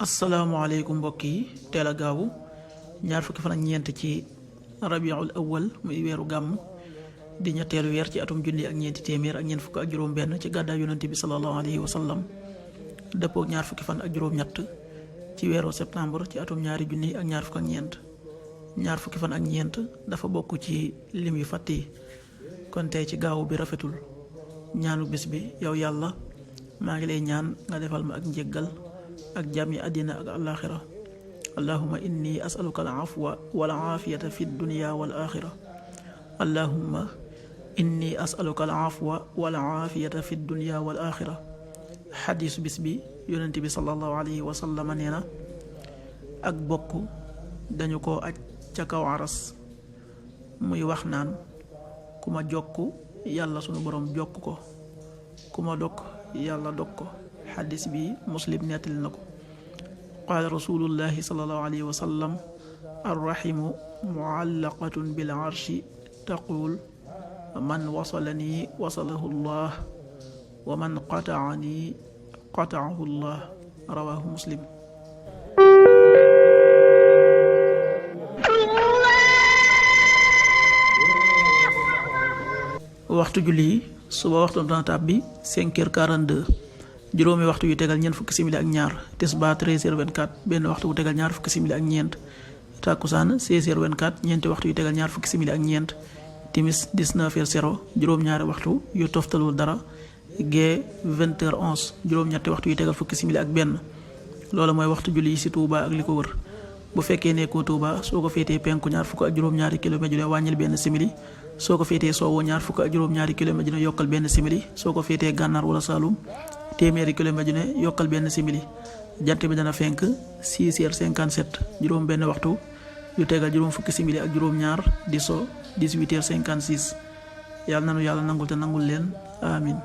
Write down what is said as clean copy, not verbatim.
asalaamaaleykum mbokk yi teel a gaawu ñaar fukki fan ak ñeent ci rabiul awal muy weeru gàmm di ñetteelu weer ci atum junni ak ñeenti téeméer ak ñeent fukk ak juróom benn ci gàddaay yonent bi sallallahu alayhi wa sallam dëppook ñaar fukki fan ak juróom ñett ci weeru septembre ci atum ñaari junni ak ñaar fukk ak ñeent ñaar fukki fan ak ñeent dafa bokk ci lim yu fàtt yi kon tey ci gaawu bi rafetul ñaanu bis bi yow yàlla maa ngi lay ñaan nga defal ma ak njéggal ak jàmm yi àddina ak alaaxira allahumma inni asaluka al afwa wal aafiyata fi dunya wal axira allahumma inni asaluka al afwa wal aafiyata fi dunya wal axira xadiisu bis bi yonent bi sallallahu alayhi wa sallam nee na ak bokk dañu ko aj ca kaw aras muy wax naan ku ma jokk yàlla sunu borom jokk ko ku ma dokk yàlla dog ko xadis bi muslim nettali na ko qaala rasulullahi sallallahu alayhi wa sallam arrahimu muallaqatun bil arshi taqul man wasalani wasalahu llah wa man qataani qataahu llah rawahu muslim. waxtu julli suba waxtu dana tàbbi 5h42 juróomi waxtu yu tegal ñeent fukki simili ak ñaar tisbaar 13h24 benn waxtu wu tegal ñaar fukki simili ak ñeent takkusaan 16h24 ñeenti waxtu yu tegal ñaar fukki simili ak ñeent timis 19h0 juróom-ñaari waxtu yu toftalul dara gee 20h11 juróom-ñetti waxtu yu tegal fukki simili ak benn loolu mooy waxtu julli yi ci Touba ak li ko wër bu fekkee nekkoo Touba soo ko féetee penku ñaar fukk ak juróom-ñaari kilomètre ju ne wàññil benn simili soo ko féetee sowwu ñaar fukk ak juróom-ñaari kilomètre ju ne yokkal benn simili soo ko féetee gànnaar wala Saalum téeméeri kilomètre ju ne yokkal benn simili jant bi dana fenk 6h57 juróom benn waxtu yu tegal juróom fukki simili ak juróom-ñaar di so 18h56 yàlla nanu yàlla nangul te nangul leen amin